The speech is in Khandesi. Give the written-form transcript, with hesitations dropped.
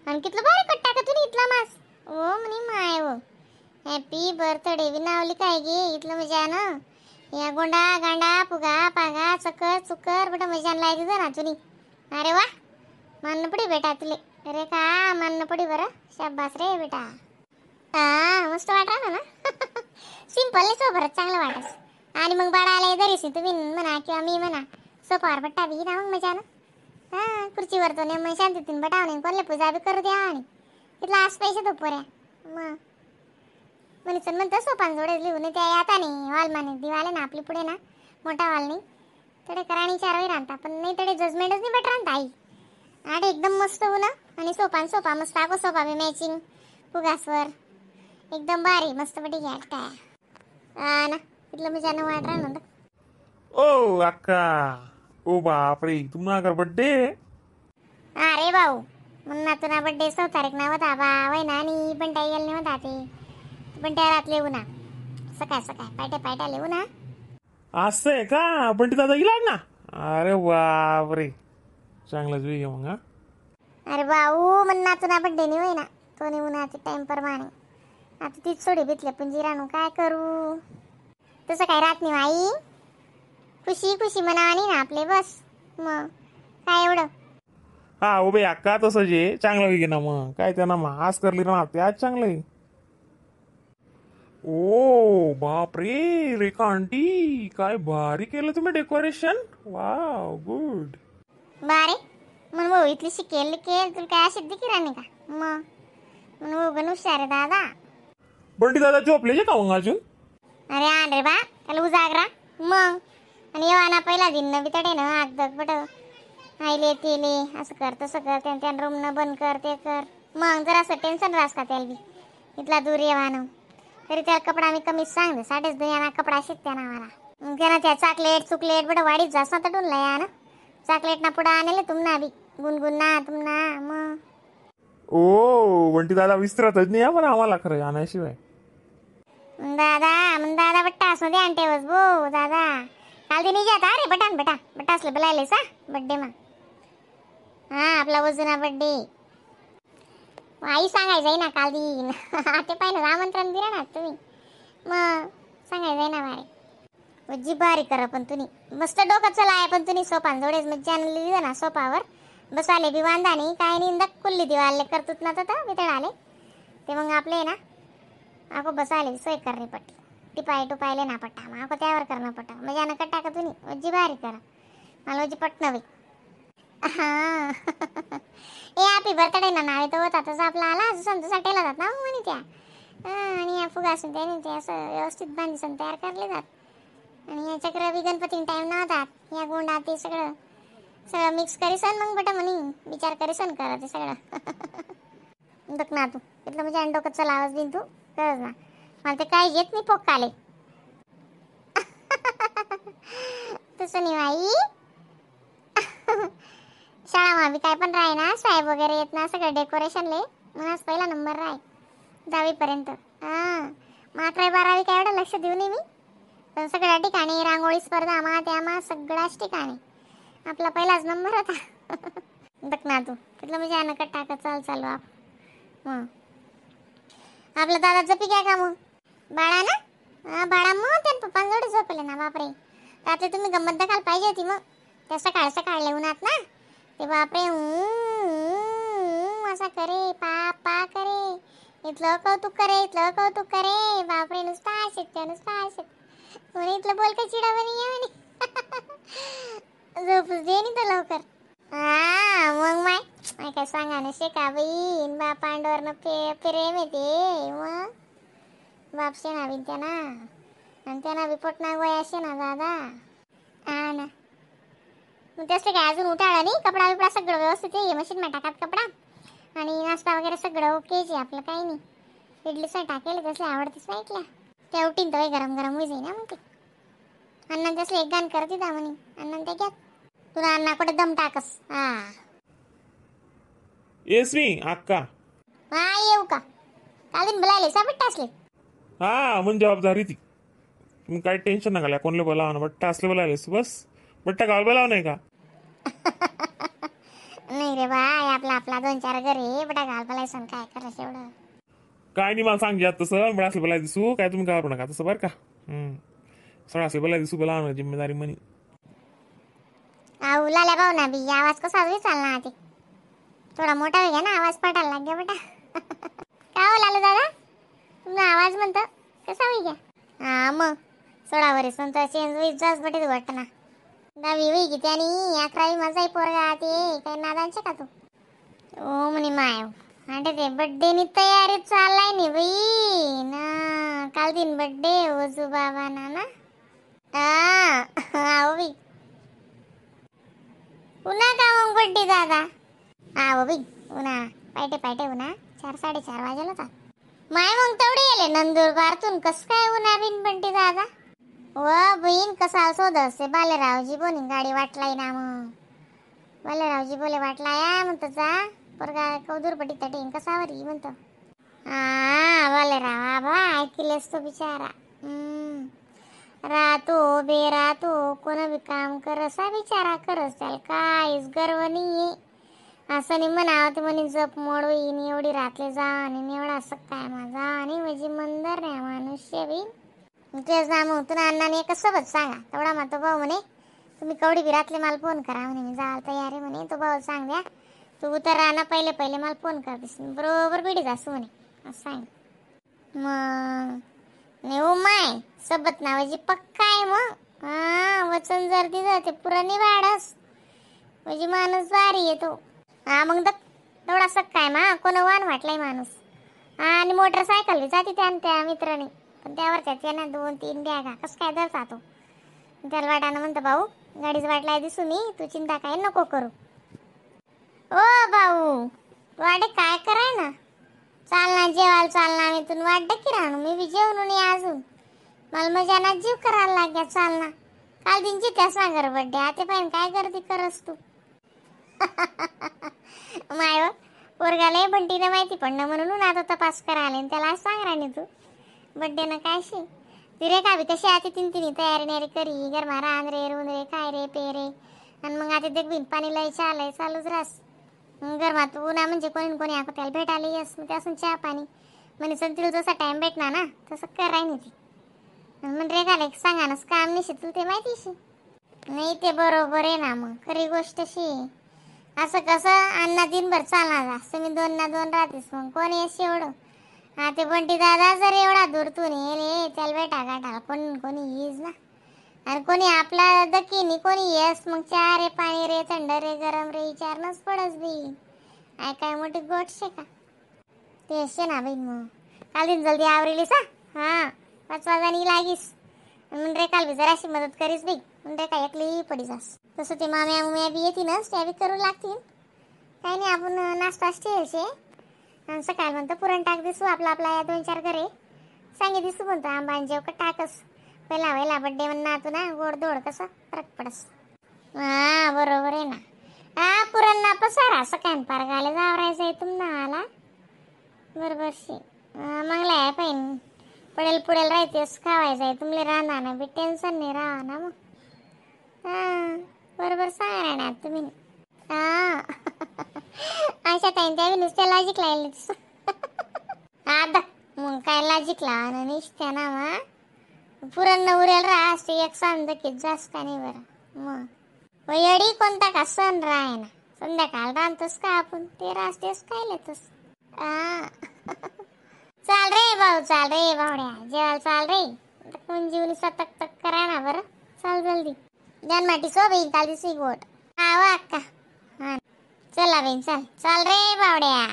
आणि कितलं भारी कट्टा का तुम्ही इथला मास. ओ म्हणे माय हो हॅपी बर्थडे बी नावली काय गे इथलं मजा ना. या गोंडा गांडा फुगा पागा चकर चुकर बटा मजा लाय तिथं ना तुनी. अरे वा मानणं पडी बेटा तुले. अरे का मानणं पडी बरं. शाबास रे बेटा. हा मस्त वाटा ना. सिंपल नाही सोबत चांगलं वाटस. आणि मग बाळाला जरीस तुम्ही म्हणा किंवा मी म्हणा सोफावर बट्टा बी ना मग मजा ना. हा खुर्चीवर तो नेम शांतीतून बटाव नाही कोणले पूजा बी करू द्या आणि तिथला आज पैसे तो पोऱ्या मग म्हणे म्हणतं सोपान जोडे लिहून त्या आता नाही वाल माने दिवाले ना आपली पुढे ना मोठा वाल नाही थोडे कराणी चार वेळ राहता पण नाही थोडे जजमेंटच नाही बेटर राहता आई. आणि एकदम मस्त हो ना. आणि सोपान सोपा मस्त आगो सोपा बी मॅचिंग फुगासवर एकदम भारी मस्त पटी घ्या काय हा ना इथलं मजा न वाट राहणार. ओ अक्का ओ बापरे तुम्हाला बड्डे. अरे भाऊ म्हणून तुला बड्डे 6 तारीख ना होता बा वय ना. आणि पण त्या येईल नाही होता ते पण त्या रात लिहू ना सकाळ सकाळ पाट्या पाट्या लिहू ना. असं आहे का बंटी दादा येईल ना. अरे बापरे चांगलाच वेळ आहे मग. हा अरे भाऊ म्हणना तुला बड्डे नाही होय ना तो नाही उन्हाचे टाइम प्रमाणे आता तीच सोडी बितले पुंजी रानू काय करू. तसं काय राहत नाही आई खुशी खुशी म्हणावा ना आपले बस मग काय एवढं. हा ओ बाई अक्का तसं जे चांगलं वेग ना मग काय त्यांना मग आज करली ना ते आज चांगलं आहे. ओ बापरे रेखा आंटी काय भारी केलं तुम्ही decoration. Wow good. बारे म्हणून भाऊ इथली शिकेल केल तुला काय अशी दिकी राणी का मग म्हणून भाऊ गण हुशार आहे दादा. बंटी दादा झोपले का मग अजून? अरे आण रे बा त्याला उजागरा मग. आणि येवा ना पहिला दिन न बितडे ना आगदग बट आईले तेले असं कर तसं कर त्या रूम न बंद कर ते कर मग जरा असं टेन्शन रास का त्याला बी इथला दूर येवा ना. तरी त्याला कपडा मी कमीच सांगते साडेच दुनिया कपडा शिकते ना मला. मग त्यानं त्या चॉकलेट चुकलेट बट वाढीत जास ना तटून लया ना चॉकलेट ना पुढं आणले तुमना बी गुणगुण ना तुमना मग. ओ बंटी दादा विसरतच नाही पण आम्हाला खरं आणायशिवाय. दादा मग दादा बट्टा असं दे आणते बस बो दादा काल ते नाही जात अरे बटान बेटा बट्टा असले बोलायले सा बड्डे मा. हा आपला वजुना बड्डे आई सांगायचं ना काल दिन ते पाहिलं आमंत्रण दिलं ना तुम्ही मग सांगायचं ना बारे जी भारी करा पण तुम्ही मस्त डोकं चला आहे पण तुम्ही सोपान जोडेच मग ज्यानं लिहिलं ना सोपावर बसाले बी वांदा नाही काय नाही इंदा कुल्ली दिवाले करतोच ना तर वितळ आले ते मग आपले ना आको बसाले सोय करणे पट्टी टिपाय टुपायले ना पट्टा मग आको त्यावर करणं पट्टा मग यानं कट्टा का तुम्ही जी भारी करा मला जी पटणं बाई. हा ए हॅपी बर्थडे ना नावे तर होता तसा आपला आला जसं तसा टेला जात ना मग म्हणे त्या. आणि या फुगा असून त्याने ते असं व्यवस्थित बांधीसन तयार करले जात. आणि या चक्र बी गणपती टाईम नव्हतात या गोंडा ते सगळं सगळं मिक्स करीसन मग बटा म्हणे विचार करीसन करा ते सगळं. बघ ना तू इथलं म्हणजे डोकं चला आवाज देईन तू खरंच ना मला ते काही येत नाही पोकाले. तसं नाही आई शाळा मावी काय पण राही ना साहेब वगैरे येत ना सगळं डेकोरेशन ले मनाच पहिला नंबर राय 10वीपर्यंत. हां मग 11वी 12वी काय एवढं लक्ष देऊ नये मी पण सगळ्या ठिकाणी रांगोळी स्पर्धा मा त्या मा सगळ्याच ठिकाणी आपला पहिलाच नंबर होता. बघ ना तू तिथलं म्हणजे अनकट टाकत चाल चालू आप मग आपला दादा जपी काय का मग बाळा ना. हा बाळा मग त्या पप्पांजवळ झोपले ना बापरे रात्री तुम्ही गंमत दाखवायला पाहिजे होती मग त्या सकाळ सकाळ उन्हात ना ते बापरे असा करे पा पा करे इथलं कौतुक करे इथलं कौतुक करे बापरे नुसता असेत त्या नुसता असेत म्हणे इथलं बोल का चिडा म्हणे म्हणे झोपूच दे नाही तर लवकर. हा मग माय माय काय सांगा ना शेका बाई बाप पांडवरनं प्रेम येते मग बाप शेणा बिन त्यांना आणि त्यांना बी पोटना गोया शेणा दादा. हा ना मग तसं काय अजून उठाळा नाही कपडा बिपडा सगळं व्यवस्थित आहे मशीन मध्ये टाकात कपडा आणि नाश्ता वगैरे सगळं ओकेच आहे आपलं काही नाही. इडली सर टाकेल तसले आवडतेच नाही इटल्या त्या उठीन तर गरम गरम होई जाईल ना मग ते. अण्णा तसले एक गाण करत होता म्हणे अण्णा ते घ्या तुला अण्णा कुठे दम टाकस. हा येस मी अक्का. हा येऊ का काल दिन बोलायले साबट असले. हा मग जबाबदारी ती तुम्ही काय टेन्शन नका घ्या. कोणले बोलावं ना बट्टा असले बोलायलेस बस बट्टा गावाला बोलावं नाही का. नाही रे बाय, आपला आपला दोन चार घरी बेटा घाल बोलायचं काय करायचं एवढं. काय नाही, मला सांग तसं बडा असलं बोलाय दिसू काय, तुम्ही घाबरू नका तसं बरं का. सगळं असलं बोलाय दिसू बोला जिम्मेदारी म्हणी. आऊ लाल्या भाऊ ना बी आवाज कसा बी चालना ते थोडा मोठा होई ना आवाज पटायला लाग गया बेटा. का हो लालू दादा, तुमचा आवाज म्हणतो कसा होई गया? हा मग 16 वरीस म्हणतो चेंज होईत जास बटे वाटतं ना. 10वी होई की त्यानी 11वी माझाही पोरगा ते काय नादांचे का तू. ओ म्हणे माय आणि ते बड्डेनी तयारी चाललाय नी बाई ना, काल दिन बड्डे ओजू बाबा ना ना. हा आओ बाई उन्हा का मग बड्डे दादा? हा बाई उन्हा पायटे पायटे उन्हा 4 4:30 वाजेला होता. माय मग तेवढे येले नंदुरबारतून कस काय उन्हा बिन बड्डे दादा? व बहीण कसा शोध असे बालेरावजी बोनी गाडी वाटलाई ना मग बालेरावजी बोले वाटलाया म्हणतो जा पोरगा कौदूरपटी तटीन कसावर ही म्हणतो. हा बालेराव आबा ऐकलेस तो बिचारा. राहतो बेरातो कोण बी काम करसा बिचारा करस, त्याला काहीच गर्व नाही. असं नाही म्हणावं ते म्हणे जप मोड होईन एवढी रातले जा आणि एवढा असं काय माझा आणि म्हणजे मंदर नाही मनुष्य बी. तेच ना मग तुला अण्णाने एकच सोबत सांगा तेवढा मग तो भाऊ म्हणे तुम्ही कवडी बी रातले मला फोन करा म्हणे मी जायला तयार आहे म्हणे. तो भाऊ सांग द्या तू उतर राहणार पहिले पहिले मला फोन कर दिस बरोबर बिडी जासू म्हणे असं सांग. मग नाही हो माय सोबत नावाची पक्का आहे मग. हा वचन जर दिलं ते पुरं नाही वाढस म्हणजे माणूस भारी येतो. हा मग तेवढा सक्का आहे मा कोण वान वाटलाय माणूस. हा आणि मोटरसायकल बी जाते त्या त्या मित्राने पण त्यावर त्याच्या ना 2-3 बॅगा कसं काय धरता तो. त्याला वाटाणं म्हणतो भाऊ गाडीच वाटलाय दिसू मी तू चिंता काय नको करू. ओ भाऊ वाडे काय कराय ना चाल ना जेवायला चाल ना मी तुला वाटतं की राहणू मी बी जेवणू नाही अजून मला मजाना जीव करायला लाग्या चाल ना. काल दिनची त्या सांगर बड्डे आता पाहिजे काय गर्दी करस तू. माय हो, पोरगाला बंटीनं माहिती पडणं म्हणून आता तपास करायला आणि त्याला सांग राणी तू बड्डेनं काय शी ती रे का बी कशी आता तीन तिन्ही तयारी नेरी करी गरमा रान रे रुन रे काय रे पे रे आणि मग आता देख बिन पाणी लय चालय चालूच रास गरमात उन्हा म्हणजे कोणी कोणी आको त्याला भेटायला येस मग त्यासून चहा पाणी म्हणे चल तिला जसा टाईम भेटणार ना तसं कराय नाही ती म्हण रे घाले सांगा ना काम नाही तुला ते माहितीशी नाही ते बरोबर आहे ना मग खरी गोष्ट शी असं कसं अण्णा दिनभर चालणार तुम्ही 2 ना 2 राहतेस मग कोण येस एवढं. हा ते बंटी दादा जर एवढा दूरतून येईल त्याला भेटा गाठाला कोणी कोणी येईच ना आणि कोणी आपला दकीनी कोणी येस मग चहा रे पाणी रे थंड रे गरम रे विचारणच पडस बी I काय मोठी गोट शे का ते शे ना बाई. मग काल दिन जल्दी आवरेलीस हा 5 वाजानी लागीस म्हण रे काल बी जराशी मदत करीस बाई म्हण रे काय एकली पडी जास तसं ते माम्या उम्या बी येतीनच त्या बी करू लागतील काही नाही. आपण नाश्ताच ठेवशे आणि सकाळ म्हणतो पुरण टाक दिसू आपला आपला या 2-4 घरे सांगे दिसू म्हणतो आंबा जेव का टाकस पहिला पहिला बड्डे म्हणना तू ना गोड दोड कसं फरक पडस. हा बरोबर आहे ना. हा पुरण ना पसारा सकाळ पार गाले जावरायचं आहे तुमना आला बरोबर शी मंगला आहे पाहिन पडेल पुडेल राहतेस खावायचं आहे तुमले राहणार ना बी टेन्शन नाही राहा ना मग. हा बरोबर सांगा ना तुम्ही. हा अशा टाईम त्या नुसत्या लॉजिक लायले आता मग काय लॉजिक लावा निसत्या ना मा पुरण न उरेल राहा असते एक सण दकीत जास्त का नाही बरं मग येडी कोणता का सण राय ना संध्याकाळ राहतोस का आपण ते राहतेस काय लेतोस. चाल रे भाऊ चाल रे भावड्या जेवायला चाल रे कोण जीवनी सतक तक करा ना बरं चाल जल्दी जान माटी सो बहीण काल दिसू गोट हा वा अक्का. हा चला बहीण चाल चाल रे बावड्या.